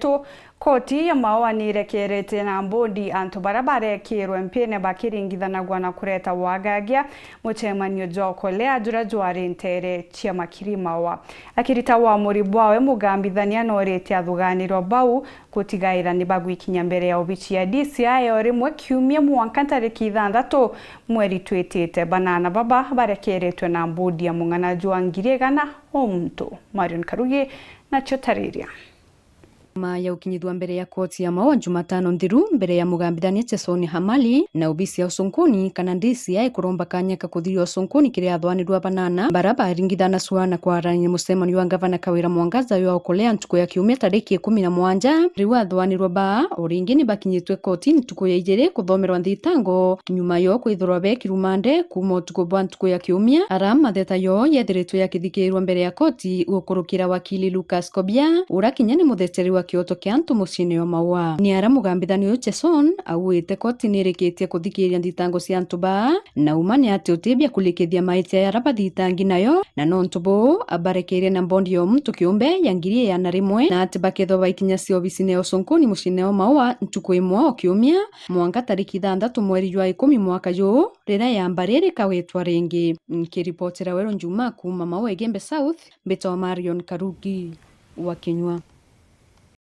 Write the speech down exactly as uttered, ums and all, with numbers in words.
Tu, koti ya Maua niirekerete na mbondi antu baria barekirwe mpine bakiringithanagwa na kureta wagagia mucemanio jwa Okolea juria jwari nteere cia Makiri Maua. Akirita uamuri bwawe, mugambithania nooritie athugaanirwa bau gutigaira ni bagwikinya mbere ya obici ya D C I o rimwe kiumia mwanka ntariki ithanthatu mweri twitite. Banana baba barekeretwe na mbondi ya mung'ana jwa ngiri igana o muntu. Marion Karugi nacio tariria. Nyuma ya gukinyithua mbere ya koti ya Maua Jumatano nthiru, mbere ya mugambithania Jason Hamali na obisi ya usunkuni kana D C I kuromba kanya ka kuthiria usunkuni kiri athwanirwa banana bara baringithanasua na kwaraniria mucemanio wa ngavana Kawira Mwangaza jwa Okolea ntuku ya kiumia tariki ikumi na mwanja, riu athwanirwa baa o ringi ni bakinyitwe kotini ntuku ya ijiri kuthomerwa nthitango nyuma yo kwithirwa be kirumande kuuma utuku bwa ntuku ya kiumia, ara matheta yoo yethiritwe yakithikirwa mbere ya koti gukurukira wakili Lucas Kobia, ura kinya ni mutheteri wa kioto kia antu muciine wa Maua. Ni ara mugambithani uyu Jason auite koti nirikitie kuthikiria nthitango cia antu baa, na uma ni ati utibia kurikithia maitia yara bathitangi nayo, na nontu buu, barekeire na mbondi ya muntu kiumbe ya ngiri igana rimwe, na ati bakethwa baikinya cia obisine ya usunkuni muciine wa Maua ntuku imwe o kiumia, mwanka tariki ithanthatu mweri jwa ikumi mwaka juu, riria yamba riri kawitwa ringi. Nkiripotera Weru Njuma kuuma Maua Igembe South, mbitwa Marion Karugi wa Kinyua.